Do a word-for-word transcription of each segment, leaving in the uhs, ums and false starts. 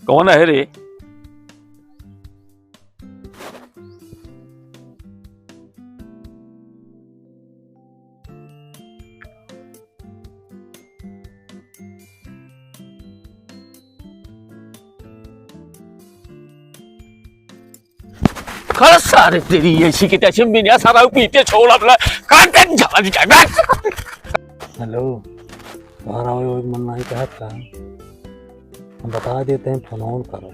कौन है रे? खड़ा सारे तेरी ऐसी की तैसी, बिना सारा पीते छोड़ अपना, काट दे, झाला निकाल, बैठ। हेलो, बाहर आओ, वो मन नहीं कहत का, हम बता देते हैं, फोन ऑन करो,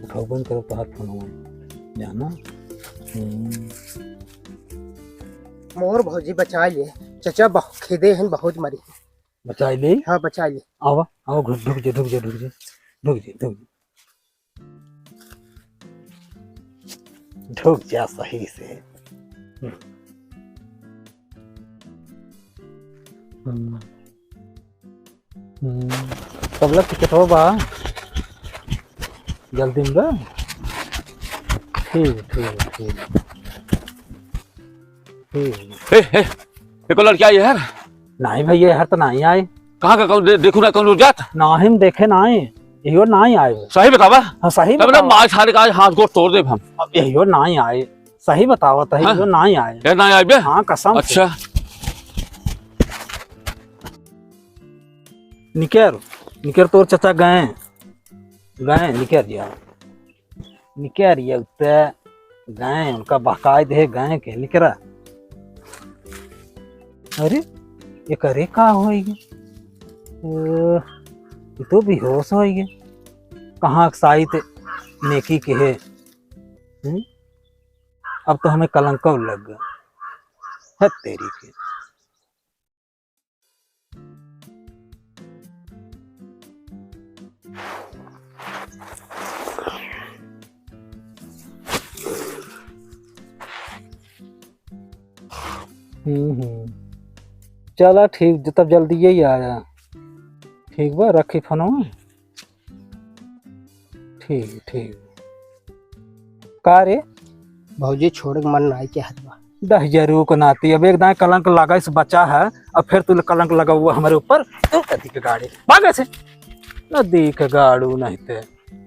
उठाओ, बंद करो, तोहार फोन ऑन, जाना। हम्म। मोर भौजी बचाइ ले, चचा बहु-, खेदे हैं, बहुत मरी। बचाइ ले? हाँ, बचाइ ले। आवा, आवा, घुस, ढुक जे, ढुक जे, ढुक जे, ढुक जे, ढुक जे। ढुक जा सही से। हम्म। हम्म। हम्म। कब लग टिकट हो बा? जल्दी में बा? ठीक, ठीक, ठीक। ठीक। ए, ए, एको लड़की आई है यार? नाहीं भइया, यार तो नाहीं आए। कहाँ का, कौन दे-, देखू ना कौन जात? नाहीं, हम देखे नाहीं, इहो नाहीं आए। सही बतावा? हाँ, सही तब ना बतावा। मार छाड़ के आज हाथ गोड़ तोड़ देब हम। अब इहो नाहीं आए, सही बतावा तही, हाँ? इहो नाहीं आए। ये नाहीं आए बे? हाँ, कसम से। अच्छा। निकर, निकर तोर चचा गए, गए, निकर जा। निकरिया उत्ते गए, उनका बहकाई दे गए के निकरा। अरे, एकरे का होई गे? ओ, ये तो बेहोश होई गे। कहाँ के साइत नेकी के है? हम्म? अब तो हमें कलंक लग गया। हद तेरी के। हम्म, हम्म। चला ठीक, ज-, तब जल्दी यही आया। ठीक बा, रखी फोनवा। ठीक, ठीक। का रे? भौजी छोड़े के मन नाई के हत बा। दहिजरू को नाती, अब एक दाएं कलंक लगा इस बच्चा है, अब फिर तू कलंक लगाऊ हमरे ऊपर। तू कथी के गाड़ी? भागे से। नदी के गाड़ू नहीं ते।